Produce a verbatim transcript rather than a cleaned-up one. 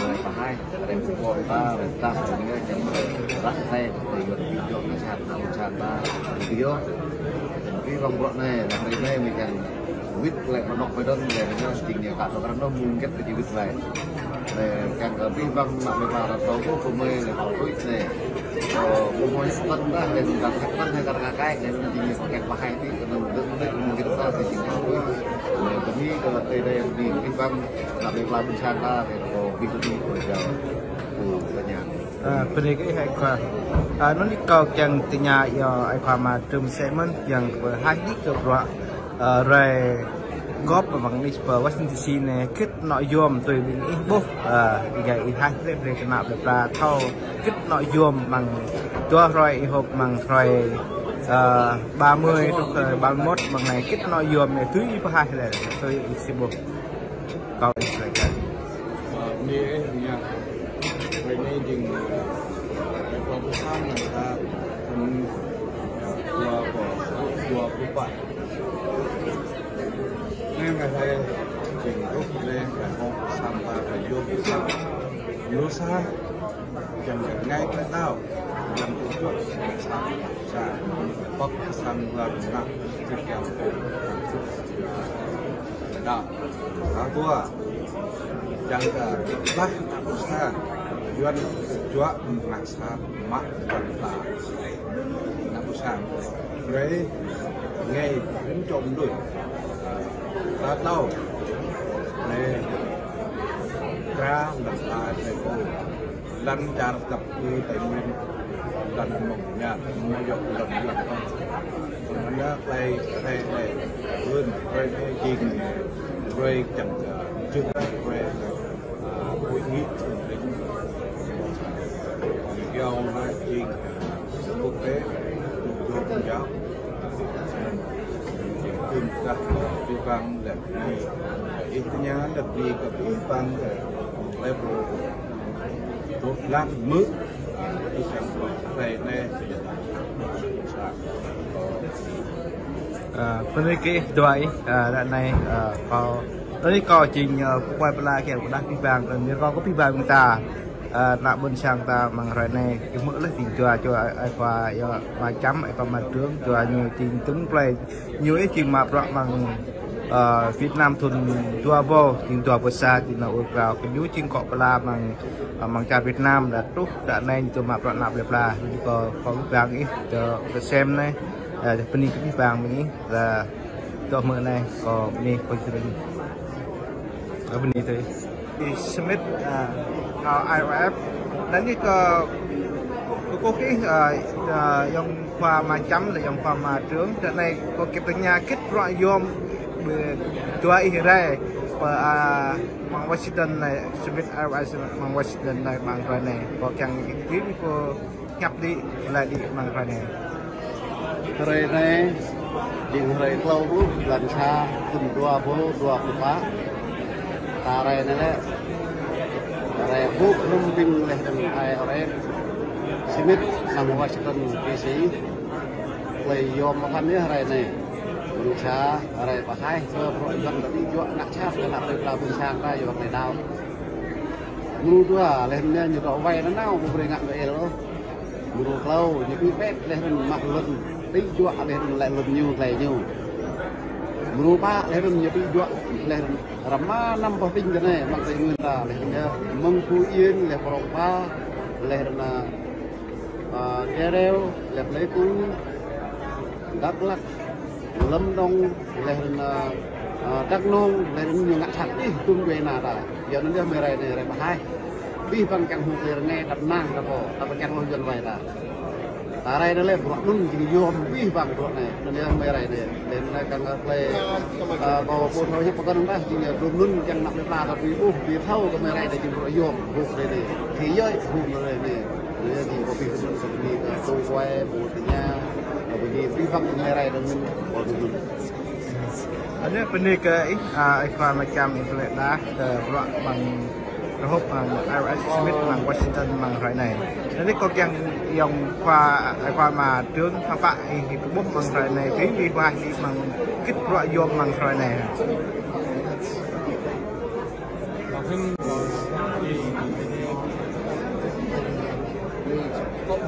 Rai pơhaih, rai pơkŏn ta, rai pơdah, rai ngă čang ră rai, rai yuan pi jŏk ngă sat, ngă sat ta, pi yơh. Pi wang bruă anai, lăng rai anai, mơi kiăng wĭt glaĭ pơ anŏ pơ adon, rai anai, sting ñu kơ tŏ krăn anŭn mơ̆ng gĕt kơ či wĭt glaĭ. Rai kiăng kơ pi wang mă mơi pơrơtô kơ mơi, rai pơtui anai. Ơ, mơi mơi sat ta, rai mơ̆ng gĕt kơ tŏ krăn, rai kar ngă kai, rai mơ̆ng sting ñu kơ pơhaih ti, kơ anŭn dơ̆ng dơ̆ng mơ̆ng gĕt ta, sting kơ tui. Rai kơ mi kơ rai anai, pi wang Nă ƀing pla ƀôn sang ta, rai kơ ƀing ta ƀu djơ̆, ƀu tơña. Ơ, bơni kơ ih Ơi Khua. Ơ, anŭn yơh kâo kiăng tơña yơh Ơi Khua mă Trương Simon kiăng pơhaih đĭ kơ bruă, ơ, rai gŏp amăng anih pơ Washington D C anai, hơget anŏ yom tui ƀing ih ƀuh, ơ, ƀing gơ̆ ih haih brơi brơi kơ ană plơi pla thâo, hơget anŏ yom amăng dua hrơi ih họp amăng hrơi, ơ, ba mươi truh kơ ba mươi mốt amăng anai, hơget anŏ yom anai tui ih pơhaih lĕ, tui ih sĭ ƀuh. Kâo ih laĭ kơ. Ơ, bơni ih, bơni. Hrơi anai jing, ơ, hrơi pơpŭ sang anai ta, thun, ơ, dua rơbâo, dua rơbâo pă. Anai hrơi jing rơ̆k anai, hrơi pơpŭ sang ta, hrơi yôm pơpŭ sang. Lu sa, jing hrơi ngai hrơi đăo, jing pơpŭ sang, sa, pơpŭ sang, hrơi ngă, jing hrơi đăo. Hrơi dua, jing kơ ƀlah ană ƀôn sang, yuan juă ngă sat mă ƀôn ta. Ană ƀôn sang. Rai ngai ƀing čom lui. Hrơi tlâo. Rai kra lăng ta rai pô. Lăng čar kăp kơ Tây Nguyên, lăng mơ̆ng Nhật, mơ̆ng Nhật, lăng Nhật. Lăng Nhật, rai, rai, rai, rai, rai, jing, rai, čang, ơ, jing, rai, ơ, hội nghị thượng đỉnh. Yua anŭn jing, ơ, quốc tế, Trung Quốc, Nhật. Jing, ưm, kah, pi wang, lăng Ih tơña lăp ƀing kơ ƀing păng kơ level dua plah mơ̆. Ih sang ƀuh hrơi anai. Ơ, bơni kơ ih dua ih, ơ, ră anai, ơ, kâo, tơlơi kâo jing, ơ, pơkŏn pơala kiăng pơdah pi wang kơ mir kâo kơ pi wang ta. Ơ, ană ƀôn sang ta amăng hrơi anai, jing mơ̆ lĕ jing dua, dua, ơ, Ơi Khua, yơh, mă Čăm, Ơi Khua mă Trương, dua ñu jing tŭng plơi. Ñu ih jing mă bruă amăng, ơ, Việt Nam thun dua rơbâo, jing dua rơbâo sa, jing nao ur krao. Kơ ñu jing kŏ pơala amăng, ơ, amăng čar Việt Nam, đa truh, đa anai ñu mă bruă ană plơi pla. Ñu kơ, kơ wang ih, kơ, kơ sem anai, ơ, bơni kơ ih wang ƀing ih, đa, kơ mơ̆ anai, kơ bơni kơ ih. Kơ bơni tui. Ih Smith, ơ, ơ, I R F. Anŭn yơh kơ, kơ kâo ih, ơ, ơ, yŏng Khua mă Čăm lĕ yŏng Khua mă Trương. Ră anai kâo kiăng tơña hơget bruă yôm ƀơi dua ih rai pơ, ơ, amăng Washington anai, Smith I R F amăng Washington anai amăng hrơi anai. Kâo kiăng ih tui kâo hiăp đĭ, laĭ đĭ amăng hrơi anai. Hrơi anai, jing hrơi klâo pluh, blan sa, thun dua rơbâo dua pluh pă. Ta rai anai lĕ, rai hơ̆k hrŏm ƀing leh dơ̆ng ai rai. Smith amăng Washington D C. Tơlơi yôm mơkăn yơh hrơi anai. Blan sa, rai pơhaih kơ bruă yuan kơ ƀing juă ngă sat kơ ană plơi pla ƀôn sang ta yua tơlơi đăo. Mrô dua, leh anai ñu dŏ wai nanao, ƀu brơi ngă kơ ih ôh. Mrô klâo, ñu ƀu pĕ, leh anŭn mă lŏn, ƀing juă, leh anŭn lĕ lŏn ñu, tơlơi ñu. Mrô pă, leh anŭn ñu ƀu juă, leh anŭn rơma năm boh tỉnh tơ anai, mă tơlơi ñu ta, leh anŭn mơ̆ng Phú Yên, leh Krông Pa, leh anŭn, ơ, Ia Reo, leh Pleiku, Dak Lak, Lâm Đồng, leh anŭn, ơ, Dak Nông, leh anŭn ñu ngă sat ih tŭm djuai ana ta. Yua anŭn yơh mơi rai anai rai pơhaih. Abih bang kiăng hmâo tơlơi rơngai, đăp năng ta pô, ta pơkiăng hloh yuan wai ta. Ta rai anai lĕ bruă anŭn jing yôm abih bang bruă anai. Anŭn yơh mơi rai anai. Leh anŭn kiăng kơ tơlơi, ơ, kâo ƀu thâo hiăp pơkŏn ta, jing yơh dum anŭn kiăng ană plơi pla ta tui ƀuh, tui thâo kơ mơi rai anai jing bruă yôm, ƀuh rai anai. Thì yơh, ƀuh rai anai. Anŭn yơh jing kâo abih bang kơ bơni kơ tui wai, ƀu tơña, kơ bơni abih bang mơi rai anai, ƀu tơña. Anŭn bơni kơ ih, ơ, Ơi Khua mă Čăm ih laĭ đah kơ bruă amăng rơhŏp amăng I R F Smith amăng Washington amăng hrơi anai. Anŭn kâo kiăng yŏng Khua, Ơi Khua mă Trương hơpă ih pơƀuh amăng hrơi anai, tui ih pơhaih đĭ amăng hơget bruă yôm amăng hrơi anai.